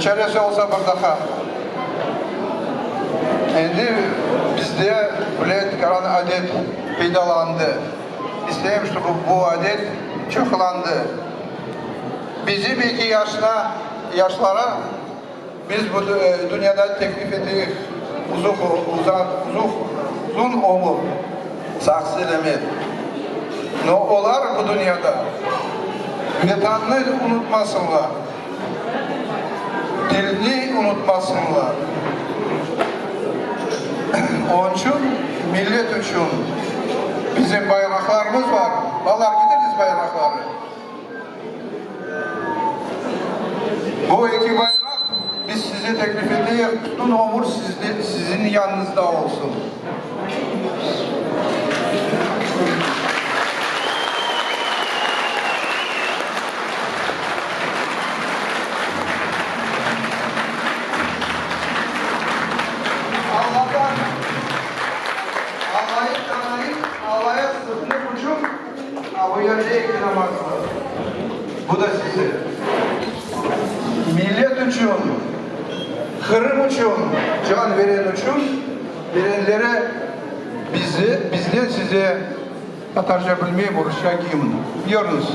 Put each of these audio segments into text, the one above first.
Çaresi olsa bir daha. Endi bizde bile tikaran adet peydalandı. İsteyim, ştobu bu adet çoqlandı. Bizim eki yaşına, yaşlara biz bu dünyada teklif eteyik uzuq, uzaq, uzuq, uzun ömür, sağ-selâmet. No, olar bu dünyada Vetannı unutmasınlar, tilni unutmasınlar. Onıñ içün, millet içün bizim bayraqlarımız bar. Balalar, ketiriñiz bayraqları. Bu eki bayraq biz size teklif eteyik, bütün ömür siziñ yanıñızda olsun. Allahtan Allayı tanayıp, Allaya sığınıp içün, a bu yerde eki namaz bar. Bu da size. Millet içün, Qırım içün can veren içün, verenlere bizi, bizden size Tatarca bilmeyim, rusça gimn. Buyurıñız.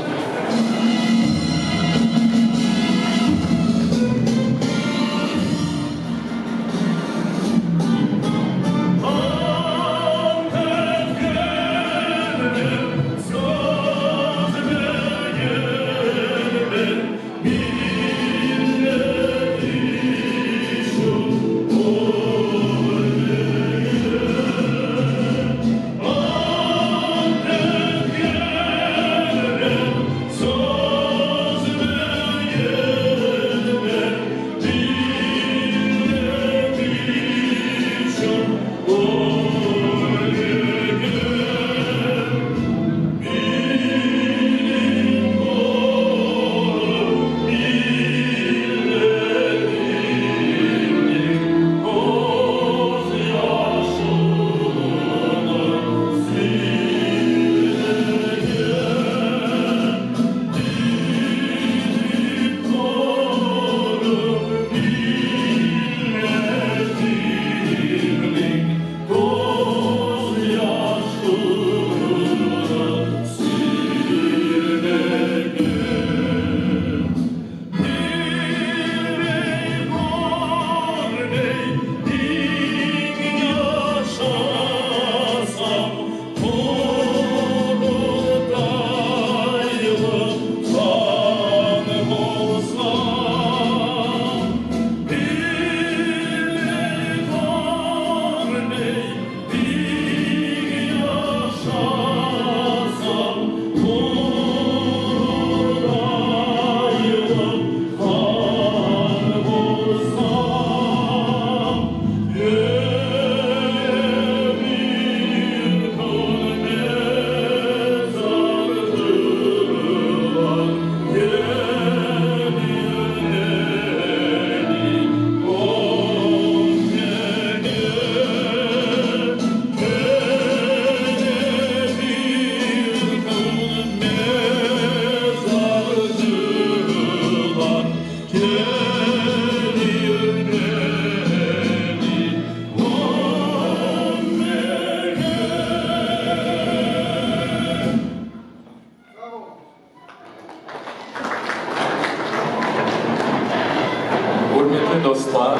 Ürmetli dostlar,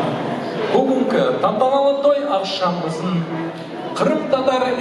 bugünki tantanalı toy aqşamımıznıñ qırımtatar.